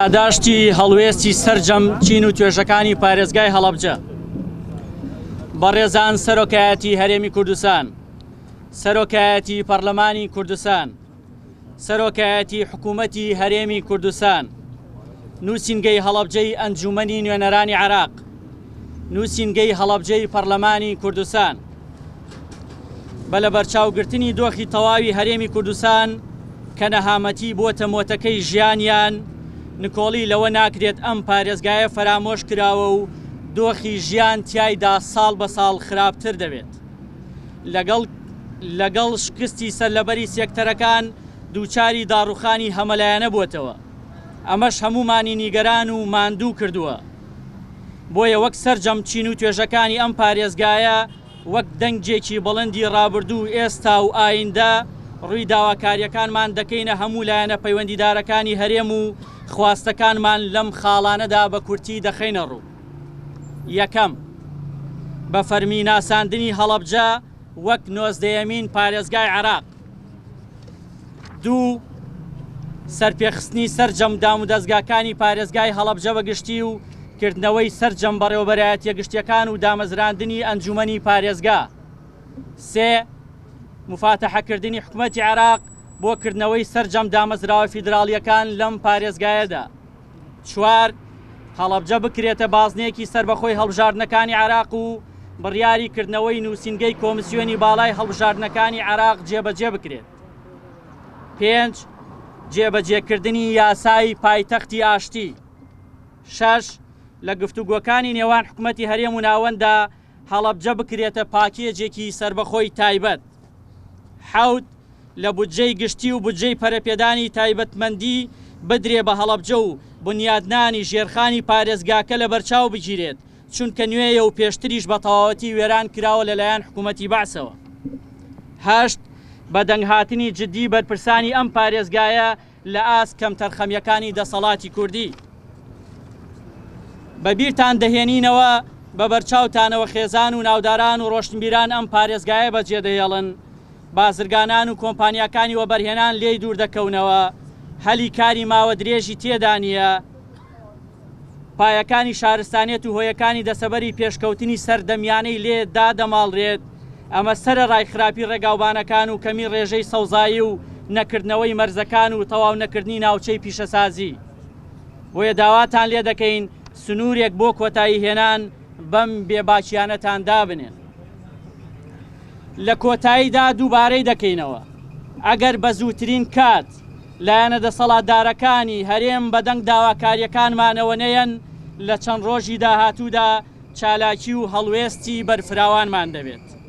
یاداشتی هەڵوێستی سەرجەم چین و توێژەکانی پارێزگای هەڵەبجە. بەڕێزان سەرۆکایەتی هەرێمی کوردستان، سەرۆکایەتی پەڕلەمانی کوردستان، سەرۆکایەتی حکوومەتی هەرێمی کوردستان، نووسینگەی هەڵەبجەی ئەنجوومەنی نوێنەرانی عێراق، نووسینگەی هەڵەبجەی پەڕلەمانی کوردستان. بە لەبەرچاوگرتنی دۆخی تەواوی هەرێمی کوردستان کە نەهامەتی بووەتە مۆتەکەی ژیانیان، نکۆڵی لەوە ناکرێت ئەم پارێزگایە فەرامۆش کراوە و دۆخی ژیان تیایدا ساڵ بە ساڵ خراپتر دەبێت. لەگەڵ لەگەڵ شکستی سەرلەبەری سێکتەرەکان دووچاری داڕوخانی هەمەلایەنە بووەتەوە. ئەمەش هەموومانی نیگەران و ماندوو کردووە. بۆیە وەک سەرجەم چین و توێژەکانی ئەم پارێزگایە وەک دەنگێکی بڵندی ڕابردوو و ئێستا و ئایندە ڕووی داواکارییەکانمان دەکەینە هەموو لایەنە پەیوەندیدارەکانی هەرێم و خواستەکانمان لەم خاڵانەدا بە کورتی دەخەینە ڕوو. یەکەم، بە فەرمی ناساندنی هەڵەبجە وەک نۆزدەیەمین پارێزگای عێراق. دوو، سەرپێخستنی سەرجەم دامودەزگاکانی پارێزگای هەڵەبجە بە گشتی و کردنەوەی سەرجەم بەڕێوەبەرایەتیە گشتیەکان و دامەزراندنی ئەنجومەنی پارێزگا. سێ، موفاتەحەکردنی حکومەتی عێراق بۆ کردنەوەی سەرجەم دامەزراوە فیدراڵیەکان لەم پارێزگایەدا. چوار، هەڵەبجە بکرێتە بازنەیەکی سەربەخۆی هەڵبژاردنەکانی عێراق و بڕیاری کردنەوەی نووسینگەی کۆمسیۆنی باڵای هەڵبژاردنەکانی عێراق جێبەجێ بکرێت. پێنج، جێبەجێکردنی یاسای پایتەختی ئاشتی. شەش، لە گفتوگۆکانی نێوان حکومەتی هەرێم و ناوەنددا هەڵەبجە بکرێتە پاکێجێکی سەربەخۆی تایبەت. حەوت، لە بودجەی گشتی و بودجەی پەرەپێدانی تایبەتمەندی بدرێ بە هەڵەبجە و بنیادنانی ژێرخانی پارێزگاکە لەبەرچاو بگیرێت، چونکە نوێیە و پێشتریش بە تەواوەتی وێران کراوە لەلایەن حکومەتی بەعسەوە. هەشت، بەدەنگهاتنی جدی بەرپرسانی ئەم پارێزگایە لە ئاست کەمتەرخەمییەکانی دەسەڵاتی کوردی. بە بیرتان دەهێنینەوە، بە بەرچاوتانەوە خێزان و ناوداران و ڕۆشنبیران ئەم پارێزگایە بەجێدەهێڵن، بازرگانان و کۆمپانیاکانی وەبەرهێنان لێی دوور دەکەونەوە، هەلی کاری ماوە درێژی تێدا نییە، پایەکانی شارستانیەت و هۆیەکانی دەسەبەری پێشکەوتنی سەردەمیانەی لێ دادەماڵرێت، ئەمە سەرەڕای خراپی ڕێگاوبانەکان و کەمی ڕێژەی سەوزایی و نەکردنەوەی مەرزەکان و تەواو نەکردنی ناوچەی پیشەسازی. بۆیە داواتان لێ دەکەین سنوورێک بۆ کۆتایی هێنان بەم بێباکیانەتان دابنێن. لە کۆتاییدا دووبارەی دەکەینەوە، ئەگەر بە زووترین کات لایەنە دەسەڵاتدارەکانی هەرێم بەدەنگ داواکارییەکانمانەوە نەیەن، لە چەند ڕۆژی داهاتوودا چالاکی و هەڵوێستی بەرفراوانمان دەبێت.